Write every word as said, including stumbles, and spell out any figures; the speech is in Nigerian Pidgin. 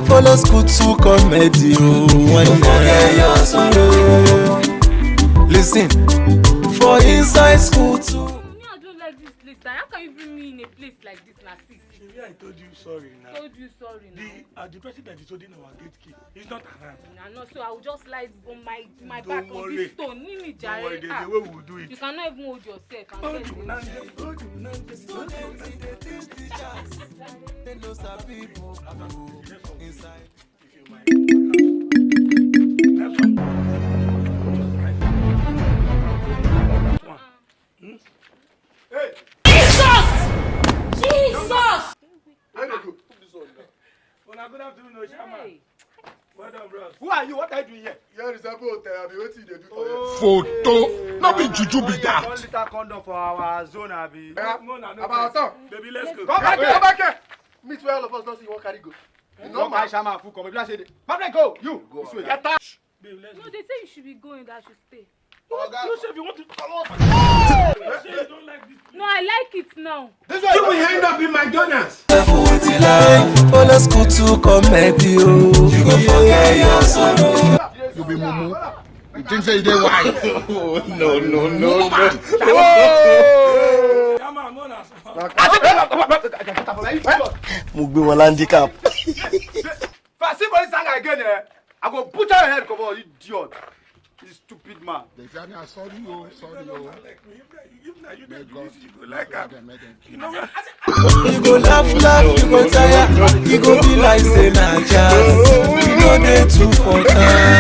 Follow school to comedy, oh, one forget your sorrow. Listen, for inside school too. Me, I don't like this place. Like, how can you bring me in a place like this? Na see, see. Shebi I told you sorry now. Told you sorry now. The, uh, the person that is holding our gate key is not around. Na no, so I will just lie on my, my back on this stone. Don't worry. Don't worry, there's a way we will do it. You cannot even hold yourself and get me. Hold you, now, hold you, now. Students dey teach teachers. They know some people inside. If you mind. Next one. Next one. Hmm? Hey! Jesus! Jesus! Where they go? Put this one now. Una good afternoon, Oshama. Hey. Well done, bros. Who are you? What are you doing here? You resemble hotel, abi wetin you dey do for here? Photo. No be juju be that. One liter condom for our zone, abi. Yeah. No, no, no, about time. Baby, let's go. Come back here, come back here. Meet where all of us don see you wan carry go. You no carry Shama full come. If you say, my friend, go. You. Go. This way. Get out. Babe, let's go. No, they say you should be going, that I should stay. Oga. You say if you want to come out. You say you don't like this place. No, I like it now. This way. You will end up in McDonald's. Follow school to comedy, oh. You go forget your sorrow. You be mumu. You think say you dey wise? Oh, no, no, no, no. Come on, come on. Mo gbé wọn handicap. If I see police hang again, eh, I go butcher your head, come on, idiot. This stupid man. They tell me, "I sorry, oh, sorry, oh." If na, if na you dey do this, you go like am. You know what? You go laugh, laugh, you go tire. You go be like say na jazz. You no dey too for time.